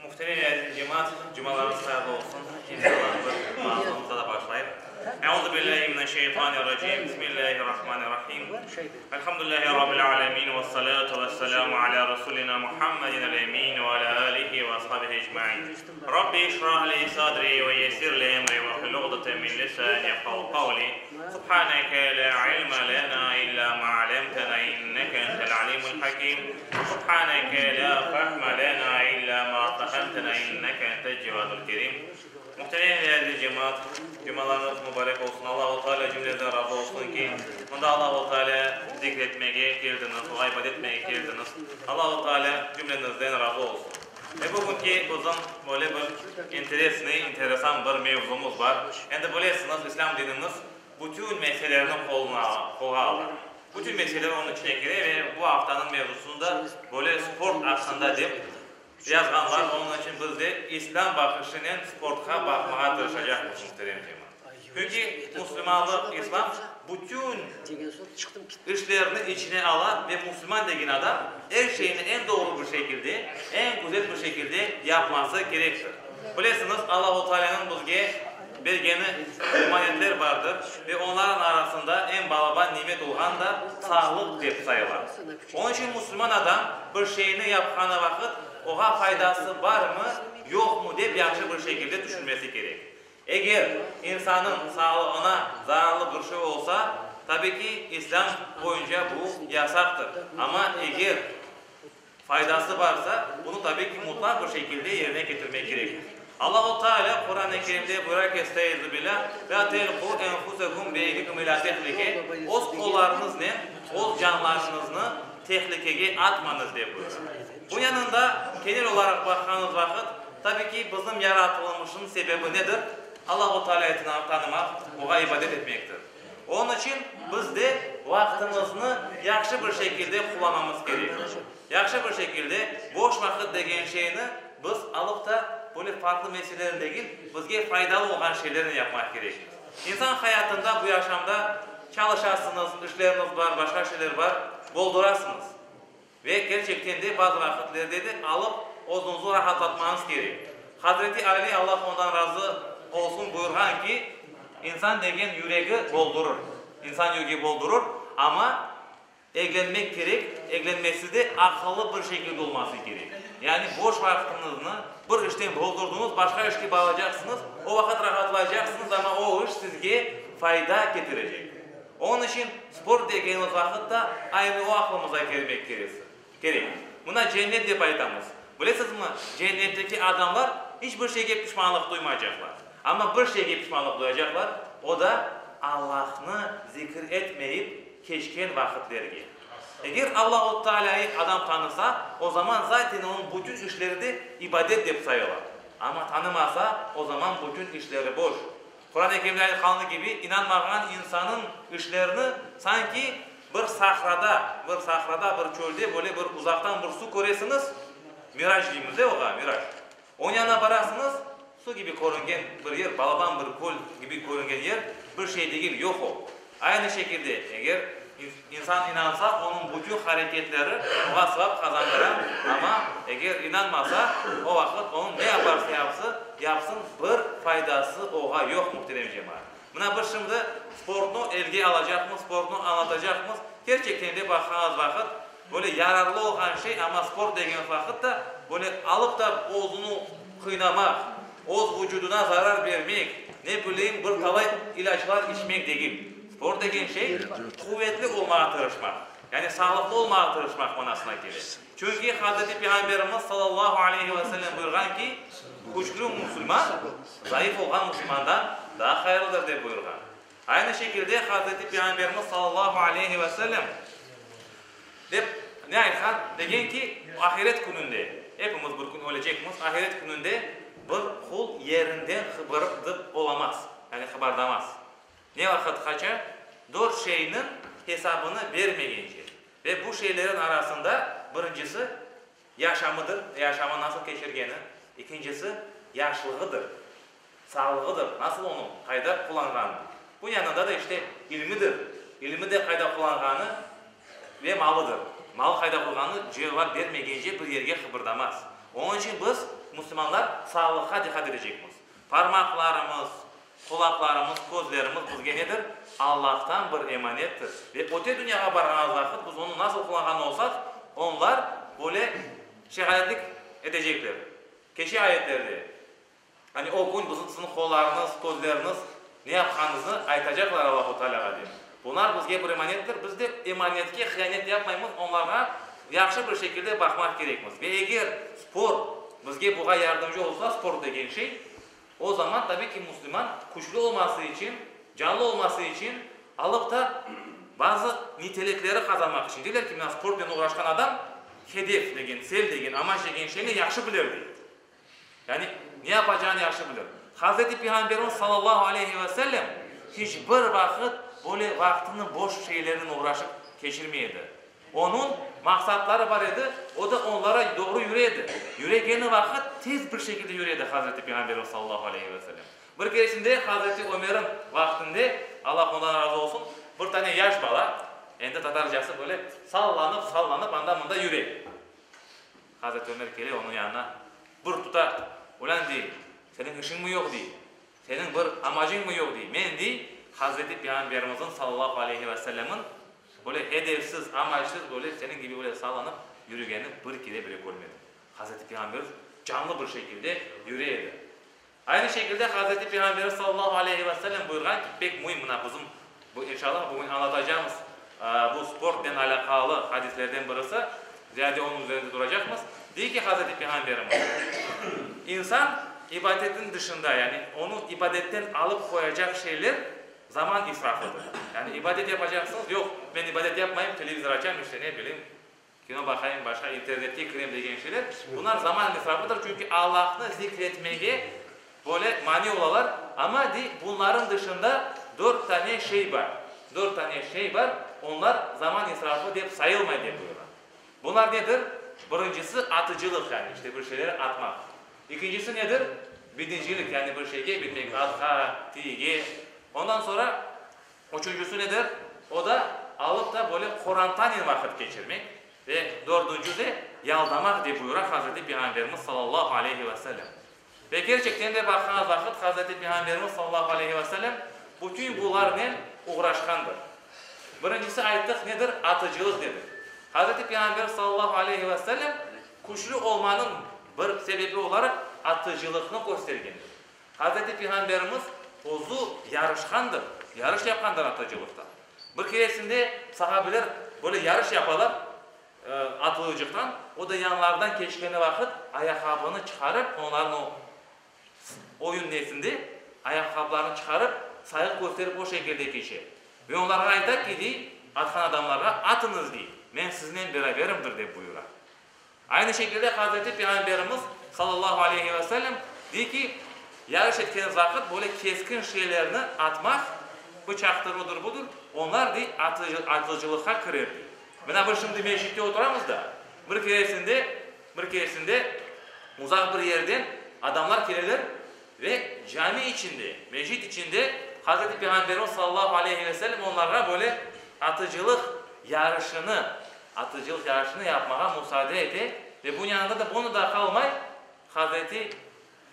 Muhterem ve aziz cemaat, cumalarıñız hayırlı olsun. İnşallah biz mavzumızğa da başlayıq. Euzu billahi mineşşeytanirracim. Bismillahirrahmanirrahim. Elhamdülillahi rabbil alemin ve salatu vesselamu ala rasulina Muhammedin el-emin ve ala alihi ve ashabihi ecmain. Rabbi işrah li sadri ve yessir li emri ve hlul uqdeten min lisani yefkahu qavli. Subhaneke la ilme lena illa ma alemtena inneke entel alimul hakim. Subhaneke la fehme lena illa ma fehemtena inneke entel cevadul kerim. Muhterem ve aziz cemaat, cumalarıñız mubarek olsun. Allahu Teala cümlenizden razı olsun ki, mında Allahu Teala zikr etmege keldiñiz, Oña ibadet etmege keldiñiz. Allahu Teala cümlenizden razı olsun. Ve bugünki bizim böyle bir interesnıy, enteresan bir mevzumız bar. Endi bilesiñiz, İslâm dinimiz bütün meselelerni qoluna, qolğa ala. Bütün meseleler onıñ içine kire ve bu aftanıñ mevzusını da böyle sport aqqında dep yazğanlar. Onıñ içün biz de İslâm baqışınen sportqa baqmağa tırışacaqmız, muhterem cemaat. Çünki musulmanlıq, İslâm bütün işlerni içine ala ve musulman degen adam er şeyni eñ doğru bir şekilde, eñ güzel bir şekilde yapması kerektir. Bilesiñiz, Allahu Tealânıñ bizge bergeni emanetler bardır ve onlarnıñ arasında eñ balaban nimet olğan da sağlıq dep sayıla. Onıñ içün musulman adam bir şeyni yapqanı vaqıt oğa faydası barmı, yoqmı dep yahşı bir şekilde tüşünmesi kerek. Eger insanıñ sağlığına zararlı bir şey olsa, tabi ki, İslâm boyunca bu yasaqtır. Amma eger faydası barsa, bunı tabi ki, mutlaq bir şekilde yerine ketirmek kerek. Allahu Teala Quran-ı Kerimde buyura ki, Estaizu billah, La telqu enfusekum bieydikum ila tehlike, Öz qollarıñıznen öz canlarıñıznı tehlikege atmañız, dep buyura. Bu yanında, genel olaraq baqqanımız vaqıt, Tabi ki, bizim yaratılmışnıñ sebebi nedir? Allahu Tealâyı tanımaq, Oğa ibadet etmektir. Onıñ içün biz de vaqtımıznı yahşı bir şekilde qullanmamız kerek. Yahşı bir şekilde, boş vaqıt degen şeyni biz alıp da böyle farqlı meseleler degil, bizge faydalı olğan şeylerni yapmaq kerekmiz. İnsan hayatında, bu yaşamda çalışasıñız, işleriñiz bar, başqa şeyler bar, boldurasıñız. Ve kerçekten de bazı vaqıtlerde de alıp özüñizni rahatlatmañız kerek. Hazreti Ali, Allah ondan razı olsun, buyurğan ki, İnsan degen yüregi boldurır. İnsan yüregi boldurır, amma eglenmek kerek, eglenmesi de aqıllı bir şekilde olması kerek. Yani boş vaqtıñıznı bir işten boldurdıñız, başqa işke baracaqsıñız, o vaqıt rahatlaycaqsıñız, amma o iş sizge fayda ketirecek. Onıñ içün sport degenimiz vaqıt da aynı o aqlımıza kelmek kerek. Mına cennet dep aytamız. Bilesizmi, cennetteki adamlar iç bir şeyge pişmanlıq duymaycaqlar. Amma bir şeyge pişmanlıq duyacaqlar, o da Allahnı zikir etmeyip keçken vaqıtlerge. Eger Allahu Taalâyı adam tanısa, o zaman zaten onıñ bütün işleri de ibadet dep sayıla. Amma tanımasa, o zaman bütün işleri boş. Quran-ı Kerimde aytqanı kibi, inanmağan insanıñ işlerini sanki bir sahrada, bir sahrada, bir çölde böyle bir uzaqtan bir su köresiñiz, miraj deymiz, de oğa, miraj. Onıñ yanına barasıñız, su kibi körüngen bir yer, balaban bir köl kibi körüngen yer, bir şey degil, yoq o. Aynı şekilde, eger insan inansa, onıñ bütün hareketleri oña sevap qazandıra, amma eger inanmasa, o vaqıt onıñ ne yaparsa yapsı, yapsın, bir faydası oña yoq, muhterem cemaat. Mına biz şimdi sportnı elge alacaqmız, sportnı añlatacaqmız. Kerçekten de baqqanız vaqıt, böyle yararlı olğan şey, amma sport degen vaqıt da, böyle alıp da özüni qıynamaq, öz vucudına zarar bermek, ne bileyim, bir talay ilâclar içmek degil. Sport degen şey, quvetli olmağa tırışmaq, yani sağlıqlı olmağa tırışmaq manasına kele. Çünki Hazreti Peyğamberimiz sallallahu aleyhi ve sellem buyurğan ki, küçlü musulman, zayıf olğan musulmandan daa hayırlıdır dep buyurğan. Aynı şekilde Hazreti Peyğamberimiz sallallahu aleyhi ve sellem dep ne aytqan? Degen ki, ahiret kününde, epimiz bir kün ölecekmiz, ahiret kününde bir qul yerinden qıbırdıp olamaz, yani qıbardamaz. Ne vaqıtqaça? Dört şeyniñ hesabını bermegence. Ve bu şeylerin arasında birincisi, yaşamıdır, yaşamı nasıl keçirgeni, ekincisi, yaşlığıdır, sağlığıdır, nasıl onı, qayda qullanğanı. Bu yanında da işte ilmidir, ilmi de qayda qullanğanı ve malıdır. Malı qayda qoyğanı cevap bermegence bir yerge qıbırdamaz. Onıñ içün biz, müslümanlar, sağlıqqa diqqat etecekmiz. Parmaqlarımız, qulaqlarımız, közlerimiz bizge nedir? Allahtan bir emanettir. Ve öte dünyağa barğanımız vaqıt biz onı nasıl qullanğan olsaq, onlar böyle şehaletlik etecekler. Keçe ayetlerde, hani o kün bizim siziñ qollarıñız, közleriñiz ne yapqanıñıznı aytacaqlar Allahu Tealâğa dep. Bunlar bizge bir emanettir, biz de emanetke hıyanet yapmaymız, onlarğa yahşı bir şekilde baqmaq kerekmiz. Ve eger sport bizge buğa yardımcı olsa, sport degen şey, o zaman tabiy ki müslüman küçlü olması içün, canlı olması içün, alıp da bazı nitelikleri qazanmaq içün, deyler ki, mına sportnen oğraşqan adam hedef degen, tsel degen, amaç degen şeyni yahşı bilir, dey. Yani, ne yapacağını yahşı bilir. Hazreti Peyğamberimiz sallallahu aleyhi ve sellem hiç bir vaqıt böyle vaqtını boş şeylernen oğraşıp keçirmey edi. Onıñ maqsatları bar edi, o da onlara doğru yüre edi. Yüregeni vaqıt tez bir şekilde yüre edi Hazreti Peyğamberimiz sallallahu aleyhi ve sellem. Bir keresinde Hazreti Ömer'in vaqtinde, Allah ondan razı olsun, bir tane yaş bala, endi tatarcası böyle sallanıp-sallanıp anda-mında yüre. Hazreti Ömer kele onıñ yanına, bir tuta, Ulân, dey, seniñ işiñmi yoq, dey, seniñ bir amacıñmı yoq, dey, men, dey, Hazreti Peyğamberimizniñ, sallallahu aleyhi ve sellemniñ, böyle hedefsiz, amaçsız, böyle seniñ kibi böyle sallanıp yürügenini bir kere bile körmedim. Hazreti Peyğamberimiz canlı bir şekilde yüre edi. Aynı şekilde Hazreti Peyğamberimiz, sallallahu aleyhi ve sellem, buyurğan ki, pek müim, mına bizim, bu, inşallah, bugün añlatacağımız bu sportnen alâqalı hadislerden birisi, ziyade onıñ üzerinde duracaqmız. Dey ki Hazreti Peyğamberimiz, İnsan ibadetniñ dışında, yani onı ibadetten alıp qoyacaq şeyler zaman israfıdır. Yani ibadet yapacaqsıñız, yoq, men ibadet yapmayım, televizor açam, işte, ne bileyim, Kino baqayım, başqa internetke kirem degen şeyler, bunlar zaman israfıdır, çünki Allahnı zikretmege böyle mani olalar. Amma, dey, bunların dışında dört tane şey bar, dört tane şey bar, onlar zaman israfı dep sayılmay, dep buyura. Bunlar nedir? Birincisi, atıcılıq, yani işte bir şeyleri atmaq. İkincisi nedir? Binicilik, yani bir şeyge binmek, atqa, tiyege. Ondan soñra, Üçüncüsi nedir? O da, alıp da böyle qorantanen vaqıt keçirmek. Ve dördüncü de, yaldamaq, dep buyura Hazreti Peyğamberimiz sallallahu aleyhi ve sellem. Ve kerçekten de baqqan vaqıt Hazreti Peyğamberimiz sallallahu aleyhi ve sellem bütün bularnen oğraşqandır. Birincisi ayttıq nedir? Atıcılıq dedik. Hazreti Peyğamber sallallahu aleyhi ve sellem küçlü olmanıñ bir sebebi olaraq atıcılıqnı köstergendir. Hazreti Peyğamberimiz özü yarışqandır, yarış yapqandır atıcılıqta. Bir keresinde sahabeler böyle yarış yapalar atılıcıqtan, o da yanlarından keçkeni vaqıt ayaqqabını çıqarıp, onların o oyun nesinde ayaqqablarını çıqarıp, sayğı kösterip o şekilde keçe. Ve onlarğa ayta ki, dey, atqan adamlarğa, atıñız, dey, men siznen beraberimdir, dep buyura. Aynı şekilde Hazreti Peyğamberimiz, sallallahu aleyhi ve sellem, dey ki, yarış etkeniz vaqıt böyle keskin şeylerni atmaq, bıçaqtır, odur, budur, onlar, dey, atıcılıqqa kirer, dey. Mına biz şimdi mescitte oturamız da, bir keresinde, bir keresinde uzaq bir yerden adamlar keleler ve cami içinde, mescit içinde Hazreti Peyğamberimiz, sallallahu aleyhi ve sellem, onlarğa böyle atıcılıq yarışını Atıcılıq yarışını yapmağa musaade ete ve bunıñ yanında da bunı da qalmay, Hazreti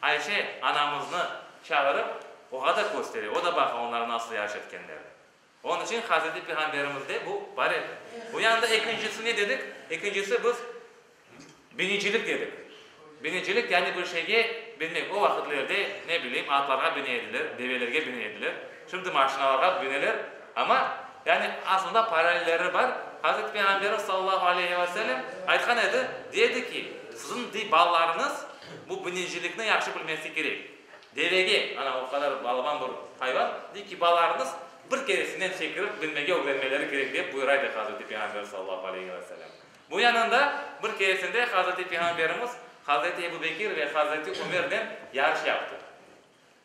Ayşe anamıznı çağırıp, oğa da köstere, o da baqa onlar nasıl yarış etkenlerini. Onıñ içün Hazreti Peyğamberimizde bu bar edi. Bu yanında ekincisi ne dedik? Ekincisi biz binicilik dedik. Binicilik, yani bir şeyge binmek. O vaqıtlerde, ne bileyim, atlarğa bine ediler, develerge bine ediler. Şimdi maşinalarğa bineler. Amma, yani aslında paralelleri bar. Hazreti Peyğamberimiz sallallahu aleyhi ve sellem aytqan edi, dedi ki, siziñ, dey, balalarıñız bu binicilikni yahşı bilmesi kerek. Devege, ana, o qadar balaban bir hayvan, dey ki, balalarıñız bir keresinden sekirip binmege ögrenmeleri kerek, dep buyura edi Hazreti Peyğamber sallallahu aleyhi ve sellem. Bu yanında bir keresinde Hazreti Peyğamberimiz Hazreti Ebu Bekir ve Hazreti Ömernen yarış yaptı.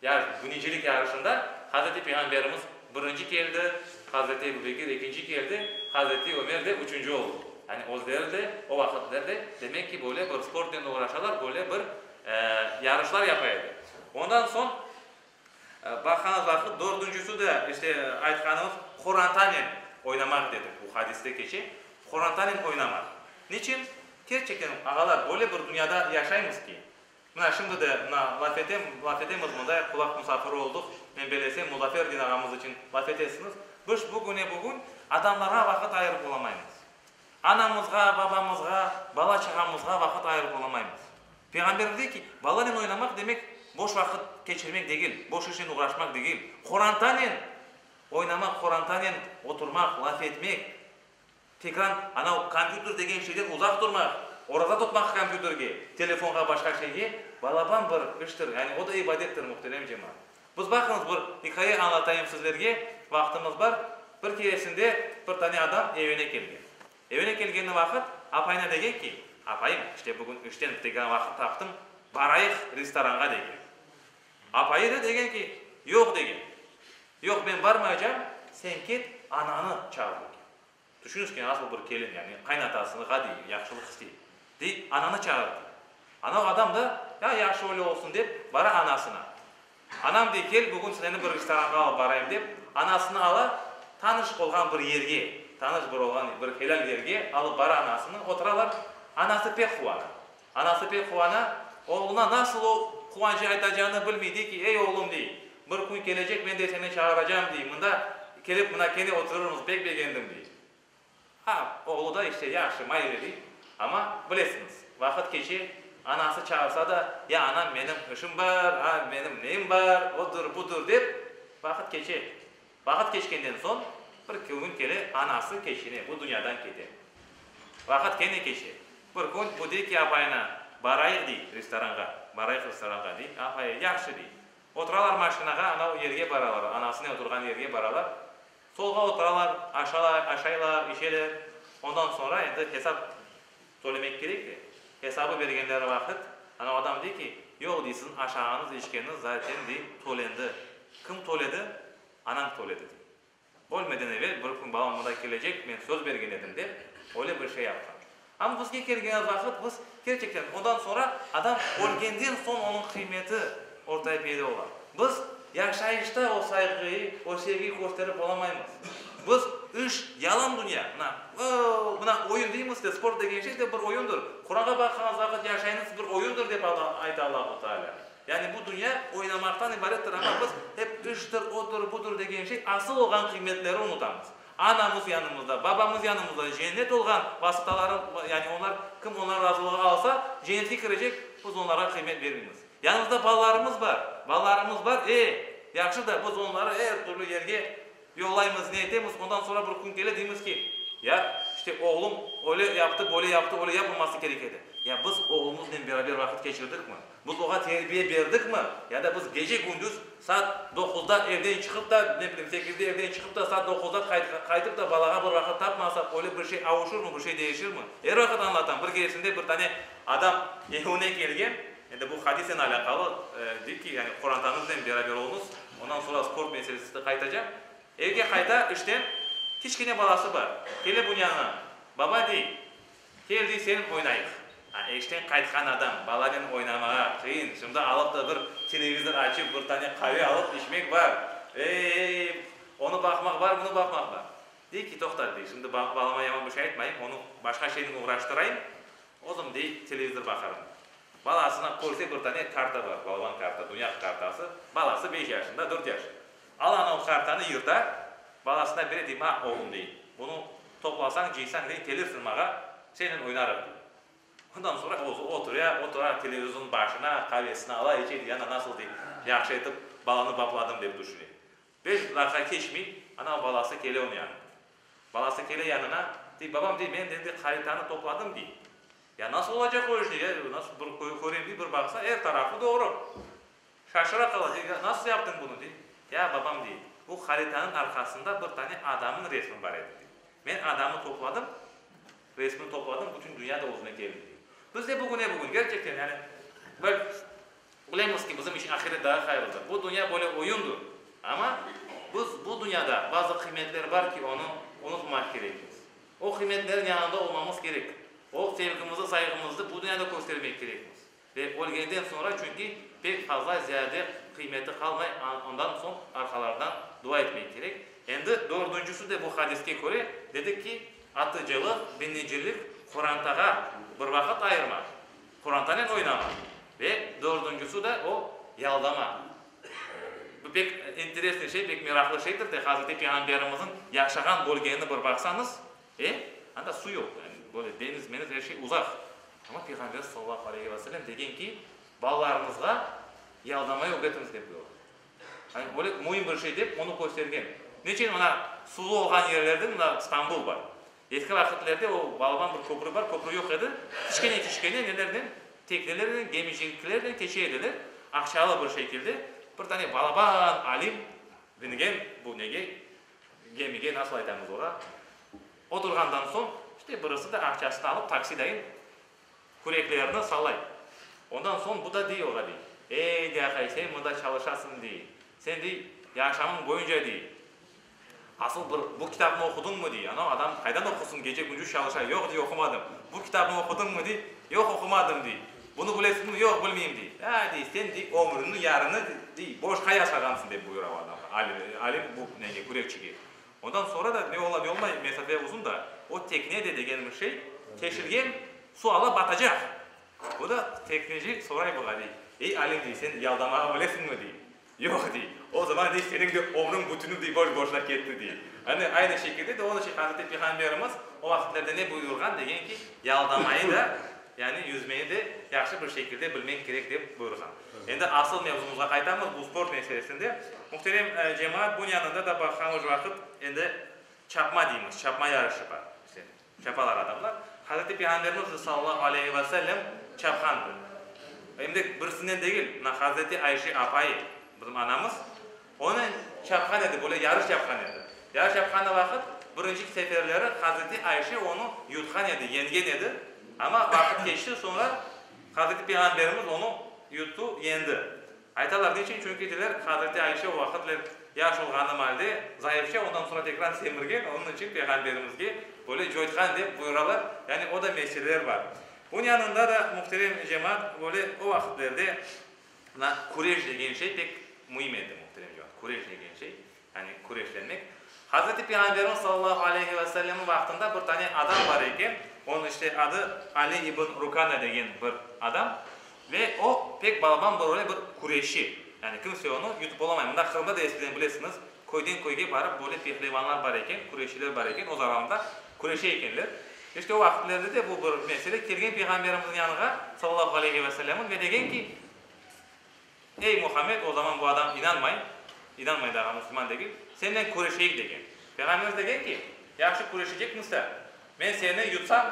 Yarış, binicilik yarışında Hazreti Peyğamberimiz. birinci keldi, Hazreti Ebu Bekir ekinci keldi, Hazreti Ömer de üçünci oldı. Yani özleri de o vaqıtlar da demek ki böyle bir sportnen oğraşalar, böyle bir yarışlar yapa edi. Ondan soñ Baqqanız vaqıt, dördüncüsü de, işte, aytqanımız, qorantanen oynamaq dedik, bu hadiste keçe, qorantanen oynamaq. Niçin? Kerçekten, ağalar, öyle bir dünyada yaşaymız ki, mına şimdi de, mına, laf etem, laf etemiz mınday, qulaq musafiri olduq, men belesem, Muzaferdin ağamız içün laf etesiñiz, biz bugüne-bugün adamlarğa vaqıt ayırıp olamaymız. Anamızğa, babamızğa, bala-çağamızğa vaqıt ayırıp olamaymız. Peyğamberimiz dey ki, balanen oynamaq demek, boş vaqıt keçirmek degil, boş işnen oğraşmaq degil, qorantanen oynamaq, qorantanen oturmaq, laf etmek, tekrar anav kompyuter degen şeyden uzaq turmaq, oraza tutmaq kompyuterge, telefonğa, başqa şeyge, balaban bir iştir, yani o da ibadettir, muhterem cemaat. Biz baqıñız, bir ikâye añlatayım sizlerge, vaqtımız bar. Bir keresinde bir tane adam evine kelgen. Evine kelgeni vaqıt apayına degen ki, Apayım, işte bugün işten bitigen vaqıt taptım, barayıq restoranğa degen. Apayı da degen ki, Yoq degen. Yoq, men barmaycam, sen ket, ananı çağır degen. Tüşüñiz ki, nasıl bir kelin, yani qaynatasını ğadiy, yahşılıq istey. Dey, ananı çağır, dey. Anav adam da, ya, yahşı öyle olsun dep, bara anasına. Anam, dey, kel, bugün seni bir restoranğa alıp barayım, dep, anasını ala, tanış olğan bir yerge, tanış bir olğan bir helal yerge alıp bara anasını, oturalar. Anası pek quvana. Anası pek quvana, oğluna nasıl o quvançı aytacağını bilmey, dey ki, ey, oğlum, dey, bir kün kelecek, men de seni çağıracağım, dey, mında kelip mına kene oturırmız, pek begendim, dey. Ha, oğlu da işte yahşı, maylı, dey, amma, bilesiñiz, vaqıt keçe, anası çağırsa da, ya anam, menim işim bar, a, menim neyim bar, odur, budur, dep, vaqıt keçe. Vaqıt keçkenden soñ, bir kün kele, anası keçine, bu dünyadan kete. Vaqıt kene keçe. Bir kün bu dey ki apayına, Barayıq, dey, restoranğa, barayıq restoranğa, dey. Apayı, Yahşı, dey. Oturalar maşinağa, anav yerge baralar, anasınen oturğan yerge baralar. Stolğa oturalar, aşalar, aşaylar, içeler. Ondan soñra endi hesap tölemek kerek de. Hesabı bergenleri vaqıt, anav adam dey ki, Yoq, dey, siziñ aşağanıñız, içkeniñiz zaten, dey, tölendi. Kim töledi? Anañ töledi, dey. Ölmeden evel bir kün balam mında kelecek, men söz bergen edim, dep, öyle bir şey yapqan. Amma bizge kelgen vaqıt biz, kerçekten, ondan soñra adam ölgenden soñ onıñ qıymeti ortaya peyda ola. Biz yaşayışta o sayğıyı, o sevgiyi kösterip olamaymız. Biz iş, yalan dünya, mına, o, mına oyun deymiz de, sport degen şey de bir oyundır. Quranğa baqqanıñız vaqıt yaşayıñız bir oyundır, dep ayta Allahu Teala. Yani bu dünya oynamaqtan ibarettir, amma biz hep iştir, odur, budur degen şey, asıl olğan qıymetleri unutamız. Anamız yanımızda, babamız yanımızda, cennet olğan vasıtaları, yani onlar, kim onların razılığı alsa, cennetke kirecek, biz onlarğa qıymet bermeymiz. Yanımızda balalarımız bar, balalarımız bar, e, yahşı da, biz onları er türlü yerge Yollaymız, ne etemiz, ondan soñra bir kün kele, deymiz ki, ya, işte, oğlum öyle yaptı, böyle yaptı, öyle yapmaması kerek edi. Ya biz oğlumıznen beraber vaqıt keçirdikmi? Biz oğa terbiye berdikmi? Ya da biz gece-kündüz saat doquzda evden çıqıp da, ne bileyim, sekizde evden çıqıp da, saat doquzda qaytıp da balağa bir vaqıt tapmasaq, öyle bir şey avuşırmı, bir şey değişirmi? Er vaqıt añlatam, bir keresinde bir tane adam evine kelgen, endi bu hadisnen alâqalı, dey ki, yani qorantañıznen beraber oluñız, Ondan soñra sport meselesine qaytacaq. Evge qayta, işten, kiçkene balası bar. Kele bunıñ yanına. Baba, dey, kel, dey, seniñ oynayıq. A, işten qaytqan adam, balanen oynamağa qıyın. Şimdi alıp da bir televizor açıp, bir tane qave alıp içmek bar. Ey-ey, onı baqmaq bar, bunı baqmaq bar. Dey ki, toqta, dey, şimdi balama yaman bir şey aytmayım, onı başqa şeynen oğraştırayım, özüm, dey, televizor baqarım. Balasına körse bir tane karta bar, balaban karta, dünya kartası, balası beş yaşında, dört yaşında. Ala anav kartanı yırta, balasına bere, dey, ma, oğlum, dey, bunı toplasañ, cıysañ, dey, kelirsiñ mağa, senen oynarıq, dey. Ondan soñra özü otura, otura televizornıñ başına, qavesini ala, içe, dey, ana nasıl, dey, yahşı etip balanı bapladım, dep tüşüne. Beş daqiqa keçmey, anav balası kele onıñ yanına. Balası kele yanına, dey, babam, dey, men endi haritanı topladım, dey. Ya nasıl olacaq o iş, dey, ya nasıl bir körem, dey, bir baqsa, er tarafı doğru. Şaşıra qala, dey, ya nasıl yaptıñ bunı, dey. Ya, babam, dey, bu haritanıñ arqasında bir tane adamnıñ resmi bar edi, dey. Men adamı topladım, resmini topladım, bütün dünya da özüne keldi, dey. Biz de bugüne bugün, gerçekten, yani, bir Bilemiz ki, bizim içün ahiret daa hayırlıdır. Bu dünya böyle oyundır. Amma biz bu dünyada. qıymetler bar ki, onı unutmamaq kerekmiz. O qıymetlerniñ yanında olmamız kerek. O sevgimizni, sayğımıznı bu dünyada köstermek kerekmiz. Ve ölgenden soñra, çünki pek fazla ziyade qıymeti qalmay, ondan soñ arqalarından dua etmek kerek. Endi dördüncüsi de bu hadiske köre, dedik ki, atıcılıq, binicilik, qorantağa bir vaqıt ayırmaq, qorantanen oynamaq. Ve dördüncüsi de o, yaldama. Bu pek interesniy şey, pek meraqlı şeydir de, Hazreti Peyğamberimizniñ yaşağan bölgeni bir baqsañız, E, anda su yoq, yani böyle deñiz, meniz, er şey uzaq. Amma Peyğamberimiz sallallahu aleyhi ve sellem degen ki, balalarıñızğa yaldamayı ögretiñiz dep buyurğan. Yani böyle müim bir şey dep onı köstergen. Neçün mına suvlu olğan yerlerde, mına İstanbul bar. Eski vaqıtlerde o balaban bir köprü bar, köprü yoq edi. Kiçkene kiçkene nelernen, teknelernen, gemiciklernen keçe ediler, aqçalı bir şekilde. Bir tane balaban alim mingen bu nege, Gemige nasıl aytamız oğa? Oturğandan soñ, işte birisi de aqçasını alıp taksi dayın küreklerini sallay. Ondan soñ bu da dey oğa, dey, Ey, dey aqay, sen mında çalışasıñ, dey, sen, dey, yaşamıñ boyunca, dey, asıl bir bu kitapnı oqudıñmı, dey. Anau adam qaydan oqusın, gece-kündüz çalışa. Yoq, dey, oqumadım. Bu kitapnı oqudıñmı, dey. Yoq, oqumadım, dey. Bunı bilesiñmi? Yoq, bilmeyim, dey. A, dey, sen, dey, ömrüñniñ yarını, dey, boşqa yaşağansıñ, dep buyura o adamğa, alim, alim bu nege, kürekçige. Ondan soñra da ne ola, ne olmay, mesafe uzun da, o tekne de degen bir şey teşilgen, su ala batacaq. Bu da tekneci soray buğa, dey, Ey, alim, dey, sen yaldamağa bilesiñmi, dey. Yoq, dey. O zaman, dey, seniñ de ömrüñ bütünü, dey, boş-boşuna ketti, dey. Ane, aynı şekilde de onıñ içün Hazreti Peyğamberimiz o vaqıtlarda ne buyurğan, degen ki, yaldamayı da, yani yüzmeyi de yahşı bir şekilde bilmek kerek, dep buyurğan. Endi asıl mevzumızğa qaytamız, bu sport meselesinde. Muhterem cemaat, bunıñ yanında da baqamız vaqıt, endi çapma deymiz, çapma yarışı bar. İşte, çapalar adamlar. Hazreti Peyğamberimiz de sallallahu aleyhi ve sellem çapqandır. Em de birisinden degil, mına Hazreti Ayşe apayı, bizim anamız, onen çapqan edi, böyle yarış yapqan edi. Yarış yapqanı vaqıt, birinci seferleri Hazreti Ayşe onı yutqan edi, yeñgen edi. Amma vaqıt keçti, soñra Hazreti Peyğamberimiz onı yuttı, yeñdi. Aytalar, niçün? Çünki, deyler, Hazreti Ayşe o vaqıtler yaş olğanı malde zayıfça, ondan soñra tekrar semirgen, onıñ içün Peyğamberimizge böyle coytqan dep buyuralar. Yani o da meseleler bar. Bunıñ yanında da, muhterem cemaat, böyle o vaqıtlerde mına küreş degen şey pek müim edi, muhterem cemaat, küreş degen şey, yani küreşlenmek. Hazreti Peyğamberimiz sallallahu aleyhi ve sellemniñ vaqtında bir tane adam bar eken, onıñ işte adı Ali ibn Rukana degen bir adam ve o pek balaban bir öyle bir küreşçi, yani kimse onı yutıp olamay. Mında Qırımda da eskiden bilesiñiz, köyden köyge barıp böyle pehlivanlar bar eken, küreşçiler bar eken, öz aralarında küreşe ekenler. İşte o vaqıtlerde de bu bir mesele kelgen Peyğamberimizniñ yanığa sallallahu aleyhi ve sellemniñ ve degen ki, Ey, Muhammed, o zaman bu adam inanmay, inanmay daha musulman degil, sennen küreşeyik degen. Peyğamberimiz degen ki, Yahşı küreşecekmiz da, men seni yutsam,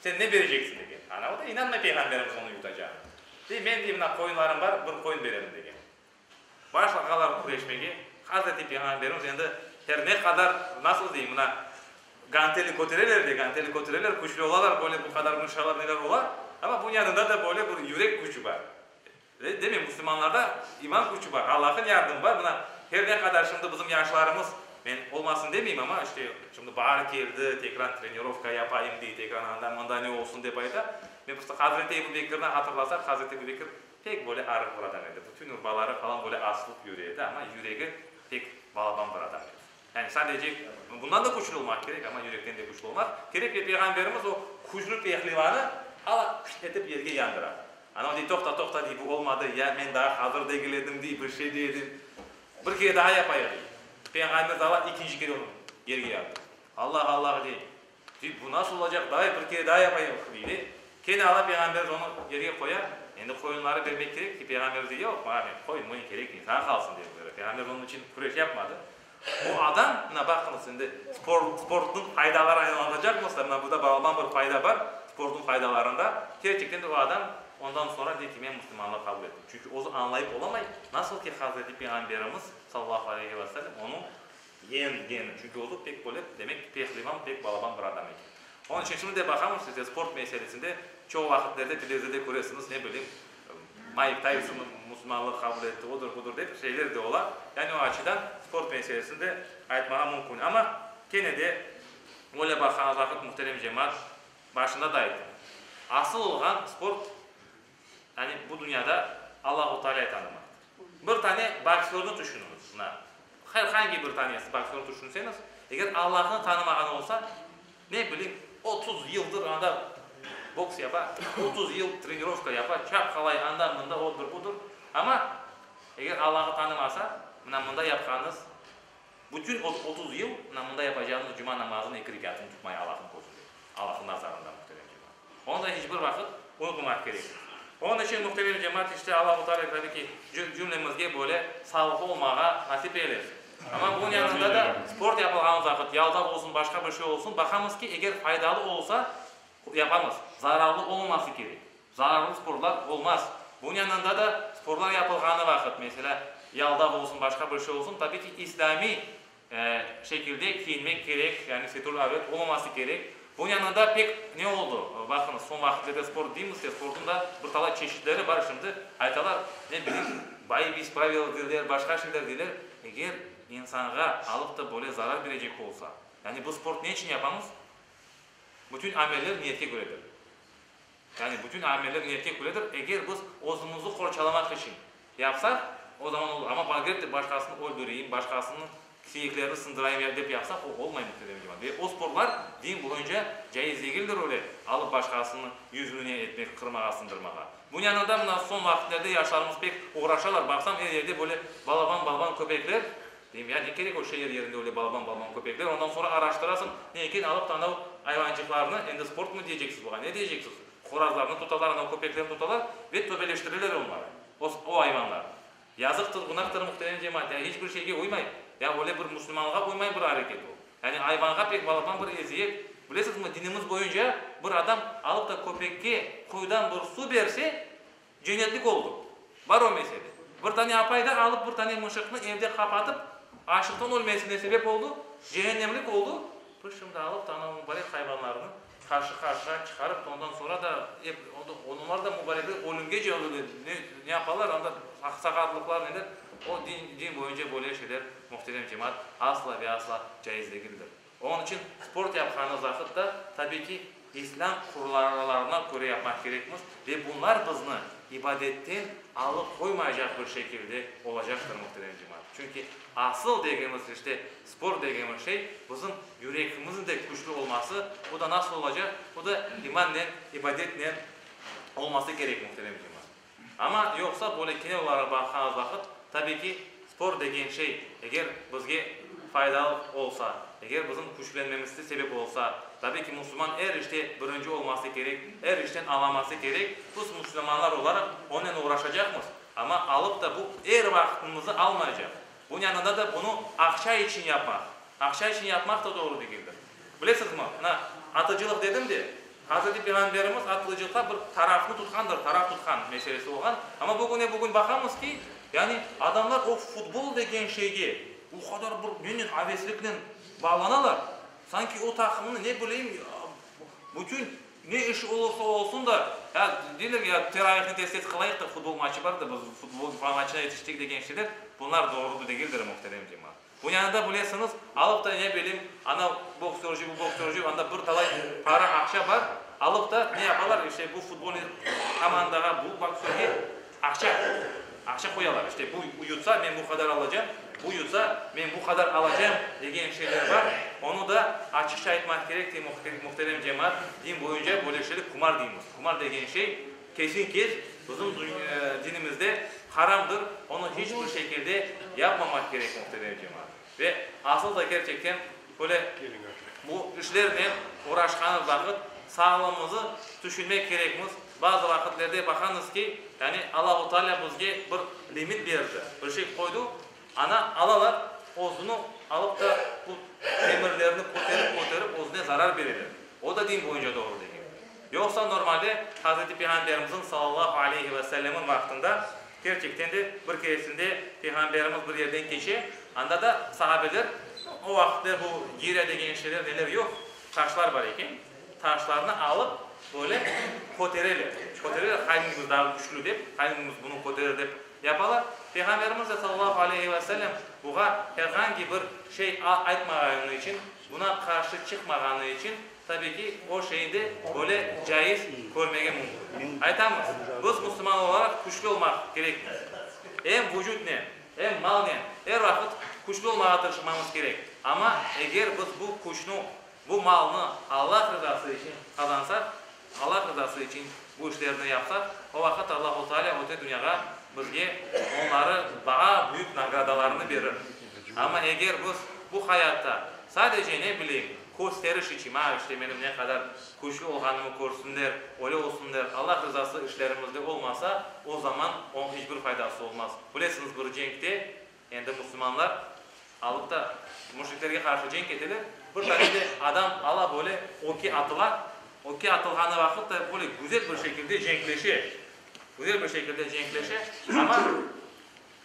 sen ne bereceksiñ degen. Ana, o da inanmay Peyğamberimiz onı yutacağına. Dey, men dey, mına qoyunlarım bar, bir qoyun bererim degen. Başlağanlar küreşmege, Hazreti Peyğamberimiz endi her ne qadar, nasıl deyim, mına ganteli kötereler de, ganteli kötereler, küçlü olalar, böyle bu qadar mınşalar neler ola, amma bunıñ yanında da böyle bir yürek küçü bar. Demek, musulmanlarda iman küçü bar, Allah'ın yardımı bar. Mına, her ne qadar şimdi bizim yaşlarımız, men olmasın demeyim, amma işte, şimdi baar keldi, tekrar trenirovka yapayım dey, tekrar anda, mında ne olsun dep ayta. Men prosto Hazreti Ebu Bekirni hatırlasaq, Hazreti Ebu Bekir pek böyle arıq bir adam edi. Bütün urbaları falan böyle asılıp yüre edi, amma yüregi pek balaban bir adam edi. Yani sadece bundan da küçlü olmaq kerek, amma yürekten de küçlü olmaq kerek. Ve Peyğamberimiz o küçlü pehlivanı ala pişt etip yerge yandıra. Ana o dey, toqta, toqta, dey, bu olmadı, ya men daa hazır degil edim, dey, bir şey dey edim. Bir kere daa yapayıq, dey. Peyğamberimiz ala ekinci kere onı yerge yandıra. Allah, Allah, dey. Dey, bu nasıl olacaq, davay bir kere daa yapayıq, dey de. Kene ala Peyğamberimiz onı yerge qoya. Endi qoyunları bermek kerek ki, Peyğamberimiz dey, yoq, maña men qoyun, moyun kerekmey, saña qalsın, dey. Peyğamberimiz onıñ içün küreş yapmadı. Bu adam, mına baqıñız endi, sport, sportnıñ faydaları añlatacaqmız da, mına burada balaban bir fayda bar, sportnıñ faydalarında. Kerçekten de o adam ondan soñra dey ki, men müslümanlıq qabul ettim. Çünki özü añlayıp olamay, nasıl ki Hazreti Peyğamberimiz, sallallahu aleyhi ve sellem, onı yeñgeni. Çünki özü pek böyle, demek ki, pehlivan, pek balaban bir adam eken. Onıñ içün şimdi de baqamız, işte, sport meselesinde çoq vaqıtlerde televizorda köresiñiz, ne bileyim, Mayk Taysonnıñ. musulmanlıq qabul etti, odır, budır dep şeyler de ola. Yani o açıdan sport meselesini de aytmağa mümkün. Amma kene de öyle baqqanımız vaqıt, muhterem cemaat, başında da ayttım, asıl olğan sport, yani bu dünyada Allahu Taalâyı tanımaqtır. Bir tane boksörnı tüşüniñiz, mına, her hangi bir tanesi boksörnı tüşünseñiz, eger Allahnı tanımağan olsa, ne bileyim, 30 yıldır anda boks yapa, 30 yıl trenirovka yapa, çapqalay anda, mında, odır, budır, amma eger Allahnı tanımasa, mına mında yapqanıñız, bütün 30 yıl mına mında yapacağıñız cuma namazınıñ eki rekâtını tutmay Allahnıñ közünde, Allahnıñ nazarında, muhterem cemaat. Onı da hiç bir vaqıt unutmamaq kerek. Onıñ içün, muhterem cemaat, işte Allahu Teala tabi ki, cümlemizge böyle sağlıqlı olmağa nasip eylesin. Amma bunıñ yanında da sport yapılğan vaqıt, yaldav olsun, başqa bir şey olsun, baqamız ki, eger faydalı olsa, yapamız. Zararlı olmaması kerek. Zararlı sportlar olmaz. Bunıñ yanında da sportlar yapılğanı vaqıt, meselâ, yaldav olsun, başqa bir şey olsun, tabi ki, islâmiy şekilde kiyinmek kerek, yani setrul avret olmaması kerek. Bunıñ yanında pek ne oldı, baqıñız, soñ vaqıtlerde sport deymiz de, sportnıñ da bir talay çeşitleri bar şimdi, aytalar, ne bileyim, boyi bez pravil deyler, başqa şeyler deyler. Eger insanğa alıp da böyle zarar berecek olsa, yani bu sport ne içün yapamız? Bütün ameller niyetke köredir. Yani bütün ameller niyetke köredir. Eger biz özümizni qorçalamaq içün yapsaq, o zaman olur. Amma kelip de başqasını öldüreyim, başqasınıñ siyeklerini sındırayım dep yapsaq, o olmay, muhterem cemaat. Ve o sportlar din boyunca caiz degildir öyle alıp başqasınıñ yüzüne etmek, qırmağa, sındırmağa. Bunıñ yanında mına soñ vaqıtlarda yaşlarımız pek oğraşalar. Baqsam, er yerde böyle balaban-balaban köpekler. Deyim, ya ne kerek o şeer yerinde öyle balaban-balaban köpekler? Ondan soñra araştırasıñ, ne eken, alıp da anav ayvancıqlarnı, endi sportmı diyeceksiz buğa, ne diyeceksiz, horazlarnı tutalar, anav köpeklerni tutalar ve töbeleştireler onları, o, o ayvanlarnı. Yazıqtır, günaqtır, muhterem cemaat, ya hiç bir şeyge uymay, ya öyle bir musulmanğa uymay bir areket o. Yani ayvanğa pek balaban bir eziyet. Bilesizmi, dinimiz boyunca bir adam alıp da köpekke quyudan bir su berse, Cennetlik oldu. Bar o mesele. Bir tane apay da alıp bir tane mışıqnı evde qapatıp, açlıqtan ölmesine sebep oldu, cehennemlik oldu. Biz şimdi alıp da ana mubarek hayvanlarnı qarşı-qarşığa çıqarıp, ondan soñra da ep onlar da mubarekler ölümgece ne ne yapalar, anda saqatlıqlar neler, o din din boyunca böyle şeyler, muhterem cemaat, asla ve asla caiz degildir. Onıñ içün sport yapqanımız vaqıt da, tabiy ki, İslâm qurallarına köre yapmaq kerekmiz ve bunlar bizni ibadetten alıp qoymaycaq bir şekilde olacaqtır, muhterem cemaat. Çünki asıl degemiz, işte, sport degemiz şey, bizim yürekimizniñ de küçlü olması, bu da nasıl olacaq? Bu da imannen, ibadetnen olması kerek, muhterem cemaat. Amma yoqsa böyle genel olaraq baqqanımız vaqıt, tabiy ki, sport degen şey, eger bizge faydalı olsa, eger bizim küçlenmemizge sebep olsa, tabiy ki, musulman er işte birinci olması kerek, er işten alaması kerek, biz musulmanlar olaraq onen oğraşacaqmız, amma alıp da bu er vaqıtımızı almaycaq. Bunıñ yanında da bunı aqça içün yapmaq, aqça içün yapmaq da doğru degildir. Bilesizmi, mına, atıcılıq dedim de, Hazreti Peyğamberimiz atlıcılıqta bir tarafnı tutqandır, taraf tutqan meselesi olğan. Amma bugüne bugün baqamız ki, yani adamlar o futbol degen şeyge o qadar bir nenen avesliknen bağlanalar, sanki o taqımnı, ne bileyim, bütün ne iş olursa olsun da, ya deyler, ya teravihni tez-tez qılayıq da, futbol maçı bar da, biz futbol maçına yetiştik degen şeyler, bunlar doğru degildir, muhterem cemaat. Bunıñ yanında bilesiñiz, alıp da ne bileyim, ana boksörcı, bu boksörcı, anda bir talay para, aqça bar, alıp da ne yapalar, işte bu futbolnıy komandağa, bu boksörge aqça, aqça qoyalar, işte bu yutsa, men bu qadar alacam, bu yutsa, men bu qadar alacam degen şeyler bar. Onı da açıqça aytmaq kerek ki, muhterem cemaat, din boyunca böyle şeyler kumar deymiz. Kumar degen şey, Kesin-kes bizim dinimizde haramdır, onı hiç bir şekilde yapmamaq kerek, muhterem cemaat. Ve asıl da kerçekten böyle bu işlernen uğraşqanımız vaqıt sağlığımızı tüşünmek kerekmiz. Bazı vaqıtlerde baqamız ki, yani Allahu Teala bizge bir limit berdi, bir şey qoydı, ana alalar özüni alıp da bu temirlerni köterip-köterip özüne zarar bereler. O da din boyunca doğru degil. Yoqsa normalde Hazreti Peyğamberimizniñ salâllahu aleyhi ve sellemniñ vaqtında kerçekten de bir keresinde Peyğamberimiz bir yerden keçe, anda da sahabeler, o vaqıtlar bu girya degen şeyler neler yoq, taşlar bar eken, taşlarnı alıp böyle kötereler, kötereler, hangimiz daa küçlü dep, hangimiz bunı köterir dep. Yapalar. Peyğamberimiz de sallallahu aleyhi ve sellem buğa er angi bir şey aytmağanı içün, buna qarşı çıqmağanı içün, tabi ki, o şeyni de böyle caiz körmege mümkün. Aytamız, biz musulman olaraq küçlü olmaq kerekmiz. Em vucutnen, em malnen er vaqıt küçlü olmağa tırışmamız kerek. Amma eger biz bu küçnü, bu malnı Allah rızası içün qazansaq, Allah rızası içün bu işlerni yapsaq, o vaqıt Allahu Teala öte dünyağa bizge onları daa büyük nagradalarını berir. Amma eger biz bu hayatta sadece, ne bileyim, kösteriş içün, ma, işte, menim ne qadar küçlü olğanımı körsünler, öyle olsunlar, Allah rızası işlerimizde olmasa, o zaman onıñ hiç bir faydası olmaz. Bilesiñiz, bir cenkte endi musulmanlar alıp da müşriklerge qarşı cenk eteler, bir tane de adam ala böyle ögge atıla, ögge atılğanı vaqıt da böyle güzel bir şekilde cenkleşe, güzel bir şekilde cenkleşe, amma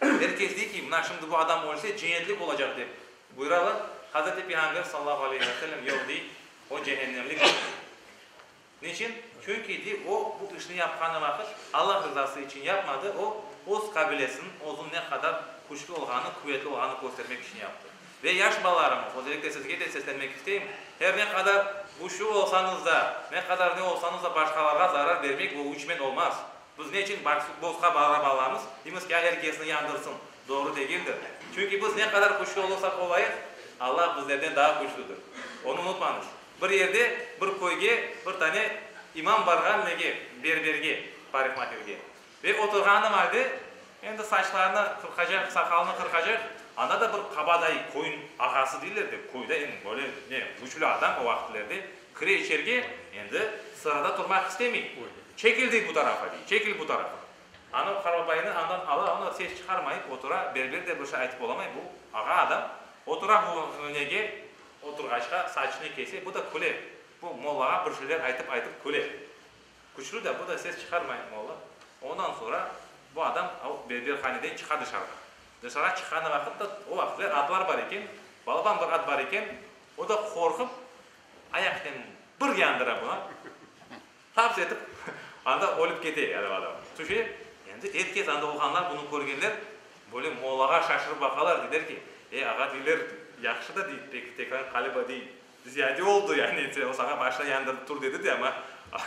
er kes dey ki, mına şimdi bu adam ölse cennetlik olacaq dep buyuralar. Hazreti Peyğamber sallallahu aleyhi ve sellem yoq dey, o cehennemlik dey. Niçün? Çünki, dey, o, bu işni yapqanı vaqıt Allah rızası içün yapmadı, o, öz qabilesiniñ, özüniñ ne qadar küçlü olğanı, quvetli olğanını köstermek içün yaptı. Ve yaş balalarımız, özellikle sizge de seslenmek isteyim, her ne qadar güçlü olsañız da, ne qadar ne olsañız da başqalarğa zarar bermek bu uçmen olmaz. Biz ne içün bosqa bara balamız, deymiz ki, a er kesni yandırsın. Doğru degildir. Çünki biz ne qadar küçlü olursaq olayıq, Allah bizlerden daa küçlüdir. Onı unutmañız. Bir yerde, bir köyge bir tane imam barğan nege, berberge, parikmaherge. Ve oturğanı malde, endi saçlarını qırqacaq, saqalını qırqacaq, anda da bir qabaday köyün ağası deyler de, köyde eñ böyle ne, küçlü adam o vaqıtlerde, kire içerge, endi sırada turmaq istemey. Çekil dey bu tarafa, dey, çekil bu tarafa. Anı qarababaynı andan ala, onı ses çıqarmayıp otura, berber de bir şey aytıp olamay, bu ağa adam, otura bu nege, oturğaçqa saçını kese, bu da küle, bu mollağa bir şeyler aytıp-aytıp küle. Küçlü de, bu da ses çıqarmay molla. Ondan soñra bu adam o berberhaneden çıqa dışarığa. Dışarığa çıqqanı vaqıt da, o vaqıtlar atlar bar eken, balaban bir at bar eken, o da qorqıp, ayaqnen bir yandıra buna. Taps etip, anda ölip kete yani adam. Tüşe, endi er kes anda olğanlar bunı körgenler, böyle mollağa şaşırıp baqalar, deyler ki, E, ağa, deyler, yahşı da, dey, pek tekrar ğaliba, dey, ziyade oldı, yani o saña başına yandırıp tur dedi de, amma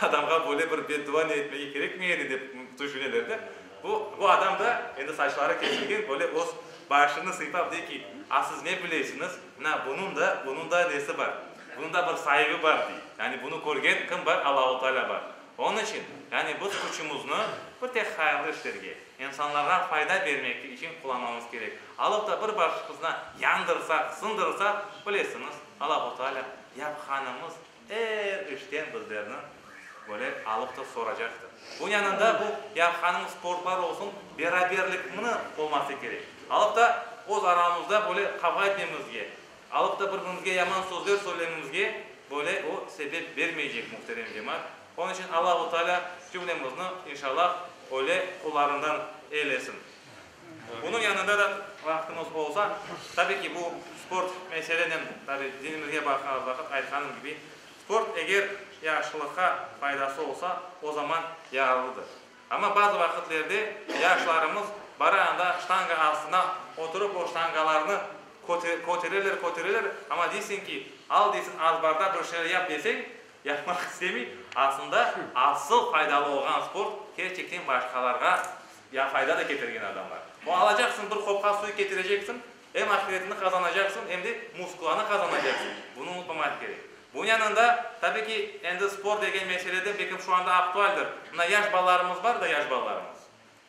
adamğa böyle bir beddua ne etmege kerekmey edi, dep tüşüneler de. Bu, bu adam da, endi saçları kesilgen, böyle öz başını sıypap dey ki, A siz ne bilesiñiz, mına bunıñ da, bunıñ da nesi bar? Bunıñ da bir saibi bar, dey. Yani bunı körgen kim bar? Allahu Teala bar. Onıñ içün, yani biz küçümizni bir tek hayırlı işlerge, insanlarğa fayda bermek içün qullanmamız kerek. Alıp da bir başımıznı yandırsaq, sındırsaq, bilesiñiz, Allahu Teala yapqanımız er işten bizlerni böyle alıp da soracaqtır. Bunıñ yanında bu yapqanımız sportlar olsun, beraberlikni olması kerek. Alıp da öz aramızda böyle qavğa etmemizge, Alıp da bir-birimizge yaman sözler söylememizge böyle o sebep bermeycek, muhterem cemaat. Onıñ içün Allahu Teala cümlemizni, inşallah, öyle qullarından eylesin. Bunıñ yanında da vaqtımız olsa, tabi ki, bu sport meselenen, tabi, dinimizge baqqan vaqıt aytqanım kibi, sport eger yahşılıqqa faydası olsa, o zaman yararlıdır. Amma bazı vaqıtlerde yaşlarımız bara anda ştanga astına oturıp o ştangalarnı kötereler, kötereler, amma deysiñ ki, al deysiñ azbarda bir şeyler yap deseñ, yapmaq istemey. Aslında asıl faydalı olğan sport kerçekten başqalarğa fayda da ketirgen adamlar. O alacaqsıñ bir qopqa suyu ketireceksiñ, em ahiretini qazanacaqsıñ, em de muskulanı qazanacaqsıñ. Bunı unutmamaq kerek. Bunıñ yanında, tabi ki, endi sport degen meselede belkim şu anda aktualdir. Mına yaş balalarımız bar da, yaş balalarımız.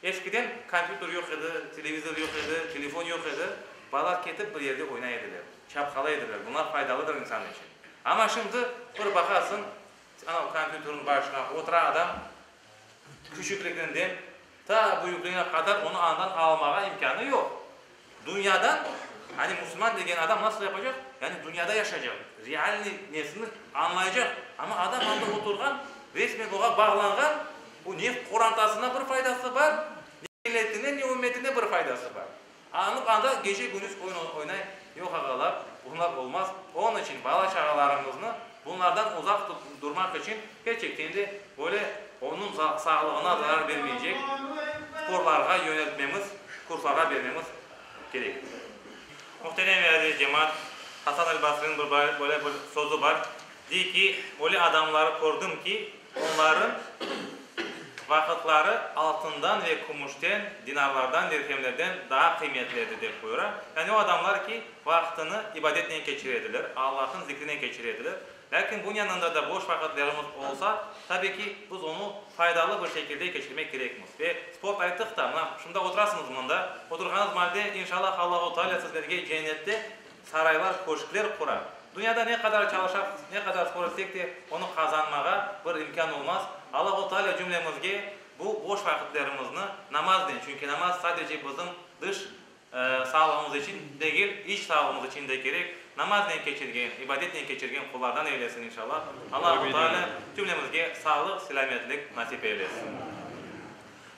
Eskiden kompyuter yoq edi, televizor yoq edi, telefon yoq edi. Balalar ketip bir yerde oynay ediler, çapqalay ediler. Bunlar faydalıdır insan içün. Amma şimdi bir baqasıñ, anav kompyuterniñ başına otura adam, küçükliginden ta büyükligine qadar onı andan almağa imkânı yoq. Dünyadan, hani musulman degen adam nasıl yapacaq? Yani dünyada yaşaycaq, realniy nesini añlaycaq. Amma adam anda oturğan, resmen oğa bağlanğan, bu ne qorantasına bir faydası bar, ne milletine, ne ümmetine bir faydası bar. Anıp anda gece-kündüz oyun oynay. Yoq, ağalar, bunlar olmaz. Onıñ içün bala-çağalarımıznı bunlardan uzaq durmaq içün kerçekten de böyle onıñ sağlığına zarar bermeycek. sporlarğa yöneltmemiz, kurslarğa bermemiz kerek. Muhterem ve aziz cemaat, Hasan el-Basriniñ bir böyle bir sözü bar, dey ki, Öyle adamları kördim ki, onların vaqıtları altından ve kümüşten, dinarlardan, dirhemlerden daa qıymetli edi, dep buyura. Yani o adamlar ki, vaqtını ibadetnen keçire ediler, Allahnıñ zikrinen keçire ediler. Lâkin bunıñ yanında da boş vaqıtlarımız olsa, tabi ki, biz onı faydalı bir şekilde keçirmek kerekmiz. Ve sport ayttıq da, mına, şunda oturasıñız mında, oturğanıñız malde, inşallah, Allahu Teala sizlerge cennette saraylar, köşkler qura. Dünyada ne qadar çalışaq, ne qadar sport etsek de, onı qazanmağa bir imkân olmaz. Allahu Teala cümlemizge bu boş vaqıtlarımıznı namaznen, çünki namaz sadece bizim dış Sağlığımız içün degil, iç sağlığımız içün de kerek. Namaznen keçirgen, ibadetnen keçirgen qullardan eylesin, inşallah. Allahu Teala cümlemizge sağlıq, selâmetlik nasip eylesin.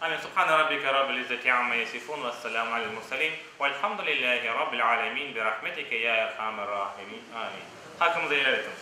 Amin. Subhane rabbike rabbil izzeti amma yasifun, vesselamu alel murselin, velhamdülillahi rabbil alemin, birahmetike ya erhamer rahimin. Amin. Hakkımızı helal etiniz.